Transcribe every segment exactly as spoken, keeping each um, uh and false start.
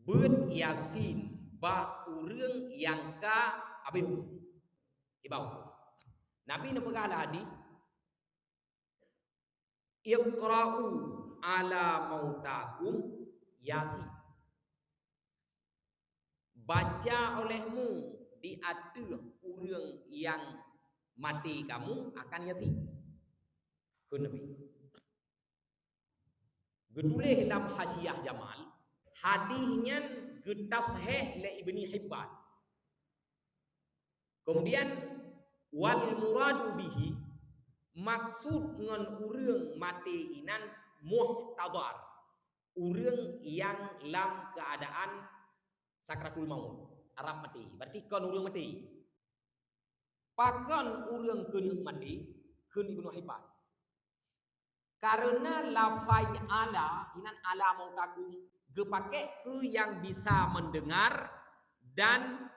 Beuet Yasin bak ureuëng nyang ka habéh umu. Ibawa Nabi neupeugah lam hadis, "Iqra'u ala mautakum Yasin." Baca olehmu di ateueh ureuëng nyang maté kamu akan Yasin. Kheun Nabi. Geutuléh lam Hasyiah Jamal, hadis nyan geutasheh lé Ibni Hibban. Kemudian, wal muradu bihi, maksud ngon ureuëng maté inan muhtadar, ureuëng nyang lam keuadaan sakratul maut, arab maté. Berarti kon ureuëng maté. Pakon ureuëng keuneuk maté? Kheun Ibnu Hibban. Karena lafai ala, inan ala mautakum, geupaké keu nyang bisa mendengar dan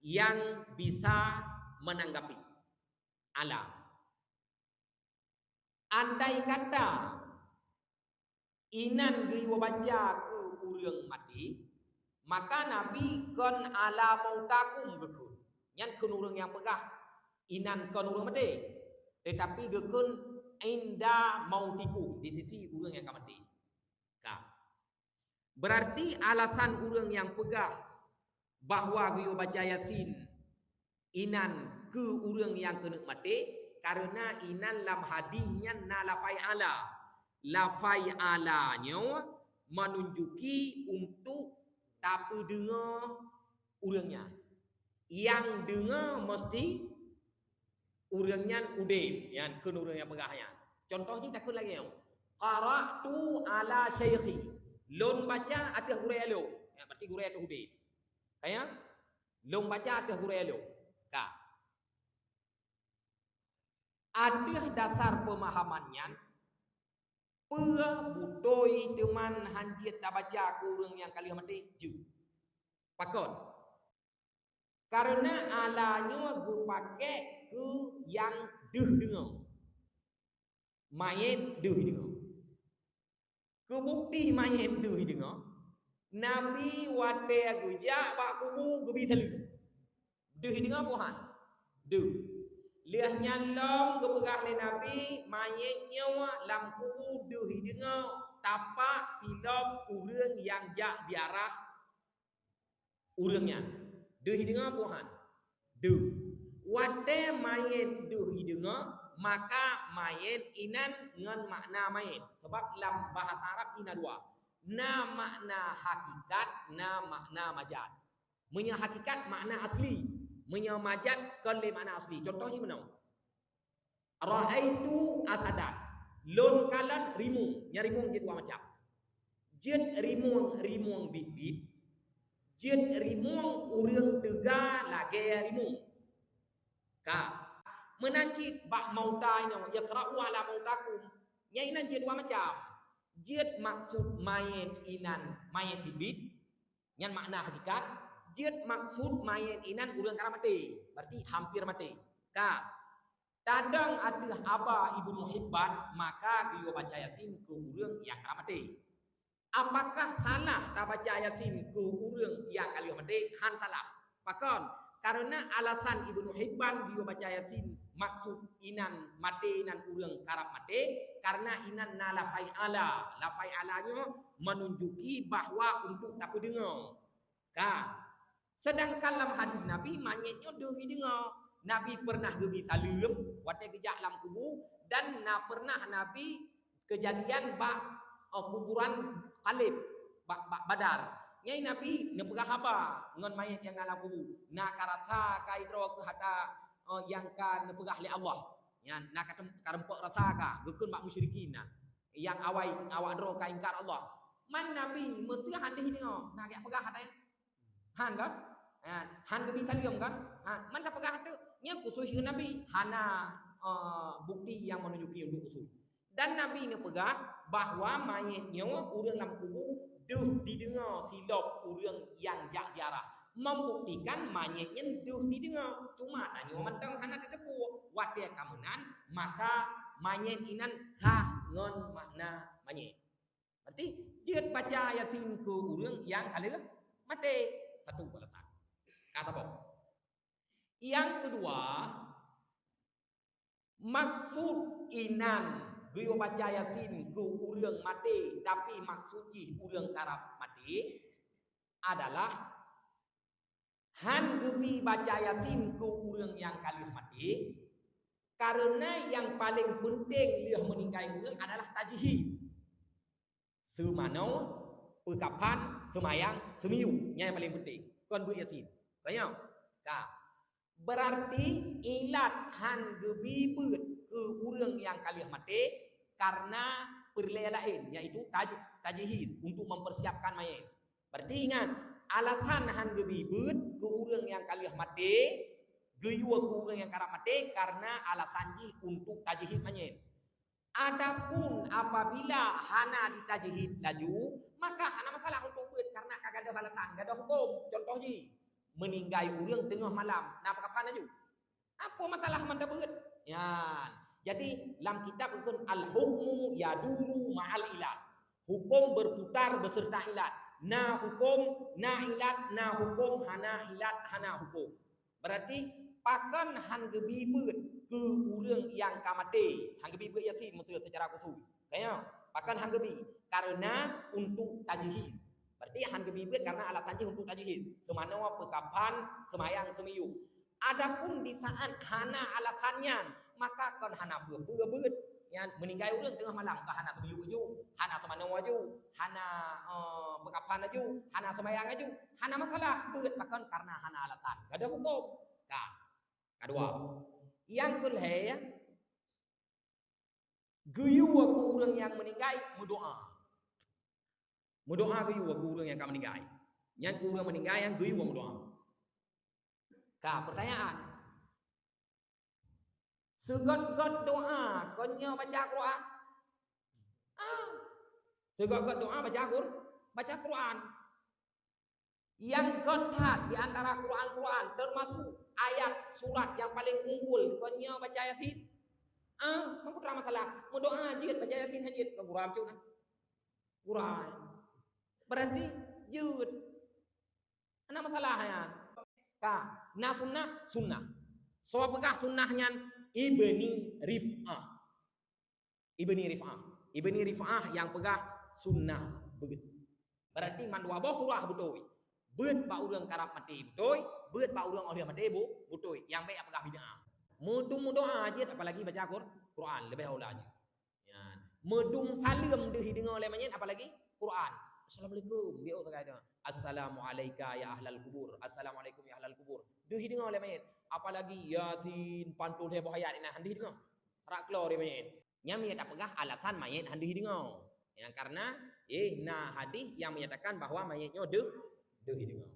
nyang bisa menanggapi. Ala. Andai kata inan geuyue baca keu ureuëng maté, maka Nabi kon ala mautakum geukheun. Nyan kheun ureuëng nyang peugah inan kon ureuëng maté, tetapi geukheun inda mautikum, di sisi ureuëng nyang ka maté. Ka. Berarti alasan ureuëng nyang peugah bahwa geuyue baca Yasin inan keu ureuëng nyang keuneuk maté, karena inan lam hadis nyan na lafai ala. Lafai ala nyoe menunjuki untuk tapeudeungoe ureuëng nyan. Nyang deungoe meusti ureuëng nyan udeb, nyan kheun ureuëng nyang peugah nyan. Contoh jih takheun lagée nyoe, "Qara'tu ala syaikhi." Lôn baca ateueh gurée lôn. Ya, berarti gurée teuh udeb. Kaya? Lôn baca ateueh gurée lôn. Ka. Ateueh dasar peumahaman nyan, peue beutôi teuma han jeuet tabaca keu ureuëng nyang ka lheueh maté? Jeuet. Pakon? Karena ala nyoe geupaké keu nyang deuh deungoe. Manyét deuh deungoe. Keu bukti manyét deuh deungoe, Nabi watée geujak bak kubu geubi saleuem. Deuh deungoe peue han? Deuh. Lheueh nyan lom geupeugah lé Nabi, manyét nyoe lam kubu deuh deungoe tapak silop ureuëng nyang jak ziarah ureuëng nyan. Deuh deungoe peue han? Deuh. Watée manyét deuh deungoe, maka manyét inan ngon makna manyét. Sebab lam bahasa Arab na dua. Na makna hakikat, na makna majaz. Meunyoe hakikat makna asli, meunyoe majaz kon lé makna asli. Contoh jih meunoe. Ra'aitu asadan. Lôn kalon rimueng. Nyan rimueng jeuet dua macam. Jeuet rimueng, rimueng biet-biet. Jeuet rimueng ureuëng teuga lagée rimueng. Ka. Meunan cit bak mauta inoe, "Iqra'u ala mautakum." Nyan inan jeuet dua macam. Jeuet maksud manyét inan manyét biet-biet. Nyan makna hakikat, jeuet maksud manyét inan ureuëng ka maté, berarti hampir maté. Ka. Tadong ateueh haba Ibnu Hibban, maka geuyue baca Yasin keu ureuëng nyang ka maté. Apakah salah tabaca Yasin keu ureuëng nyang ka lheueh maté? Han salah. Pakon? Karena alasan Ibnu Hibban geuyue baca Yasin, maksud inan maté inan ureuëng karab maté, karena inan na lafai ala. Lafai ala nyoe menunjuki bahwa untuk tapeudeungoe. Ka. Sedangkan lam hadis Nabi, manyét nyoe deuh deungoe. Nabi pernah geubi saleuem watée geujak lam kubu, dan na pernah Nabi keujadian bak, eh, kuburan Khalid, bak, bak Badar. Nyan Nabi neupeugah haba ngon manyét nyang na lam kubu. Na ka rasa ka droe keuh ata, eh, nyang ka neupeugah lé Allah. Nyan na ka tem-, ka reumpok rasa ka, geukheun bak musyrikin nyan. Nyang awai awak droe ka ingkar Allah. Man Nabi meuseuh han deuh deungoe, na geujak peugah ata nyan. Han kan? Ha, han geubi saleuem kan? Ha, man tapeugah teuk, nyan khusus keu Nabi, hana, eh, bukti nyang menunjuki untuk khusus. Dan Nabi neupeugah bahwa manyét nyoe ureuëng lam kubu deuh dideungoe silop ureuëng nyang jak ziarah, membuktikan manyét nyan deuh dideungoe. Cuma tanyoe mantong hana tateupeue. Watée ka meunan, maka manyét inan sah ngon makna manyét. Berarti jeuet baca Yasin keu ureuëng nyang ka lheueh, Maté. Satu alasan. Ka saboh. Nyang keudua, maksud inan geuyue baca Yasin keu ureuëng maté, tapi maksud jih ureuëng karab maté, adalah han geubi baca Yasin keu ureuëng nyang ka lheueh maté, kareuna nyang paleng peunteng lheueh meuninggai ureuëng adalah tajhid. Seumanoe, peukafan, seumayang, seumeuyue, nyan nyang paleng peunteng. Kon beuet Yasin. Kon nyoe? Ka. Beurarti ilat han geubi beuet keu ureuëng nyang ka lheueh maté kareuna peureulée laén, yaitu taj-, tajhiz, untuk mempersiapkan mayét. Beurarti ingat, alasan han geubi beuet keu ureuëng nyang ka lheueh maté, geuyue keu ureuëng nyang karab maté kareuna alasan jih untuk tajhiz mayét. Adapun apabila hana ditajhiz laju, maka hana masalah untuk beuet, kareuna ka gadôh alasan, gadôh huköm. Contoh jih, meuninggai ureuëng teungoh malam, na peukafan laju. Apa masalah mantong beuet? Nyan. Jadi, lam kitab usul al-hukmu yaduru ma'al ilat. Huköm berputar beserta ilat. Na huköm, na ilat, na huköm, hana ilat, hana huköm. Beurarti, pakon han geubi beuet keu ureuëng nyang ka maté? Han geubi beuet Yasin, maksud seucara khusus. Ka nyoe, pakon han geubi? Kareuna untuk tajhiz. Beurarti han geubi beuet kareuna alasan jih untuk tajhiz. Seumanoe, peukafan, seumayang, seumeuyue. Adapun di saat hana alasan nyan, maka kon hana peue-peue beuet. Nyan meuninggai ureuëng teungoh malam, ka hana seumeuyue laju, hana seumanoe laju, hana, eh, peukafan laju, hana seumayang laju, hana masalah beuet, pakon kareuna hana alasan. Gadôh huköm. Ka. Kadua. Nyang keulhée, geuyue keu ureuëng nyang meuninggai meudoá. Meudoá geuyue keu ureuëng nyang ka meuninggai. Nyan keu ureuëng meuninggai nyang geuyue meudoá. Ka, peurtanyaan. Seugét-gét doá, kon nyoe baca Quran? Ah. Seugét-gét doá baca Qur-, baca Quran. Nyang gét that di antara Quran-Quran, termasuk ayat surat nyang paleng unggul, kon nyoe baca Yasin? Ah, meuputra masalah. Meudoá jeuet, baca Yasin han jeuet, kon Quran cit na. Quran. Beurarti jeuet. Hana masalah nyan. Ka, na sunnah, sunnah. Soe peugah sunnah nyan? Ibni Rif'ah. Ibni Rif'ah. Ibni Rif'ah nyang peugah sunnah beuet. Beurarti mandua boh surah beutôi. Beuet bak ureuëng karab maté beutôi, beuet bak ureuëng óh lheueh maté bu-, beutôi. Nyang bék nyang peugah bid'ah. Meudum meudoá jeuet, apalagi baca Qur-, Quran, leubeh aula jeuet. Nyan. Meudum saleuem deuh jideungoe lé manyét, apalagi Quran. Assalamualaikum, biôh sagai deungoe. Assalamualaika ya ahlal kubur. Assalamualaikum ya ahlal kubur. Deuh jideungoe lé manyét. Apalagi Yasin, pantôn lhée boh ayat inan han deuh jideungoe. Rak klo di manyét. Nyan meunyo tapeugah alasan manyét han deuh jideungoe. Nyan kareuna, eh, na hadis nyang menyatakan bahwa manyét nyoe deuh, deuh jideungoe.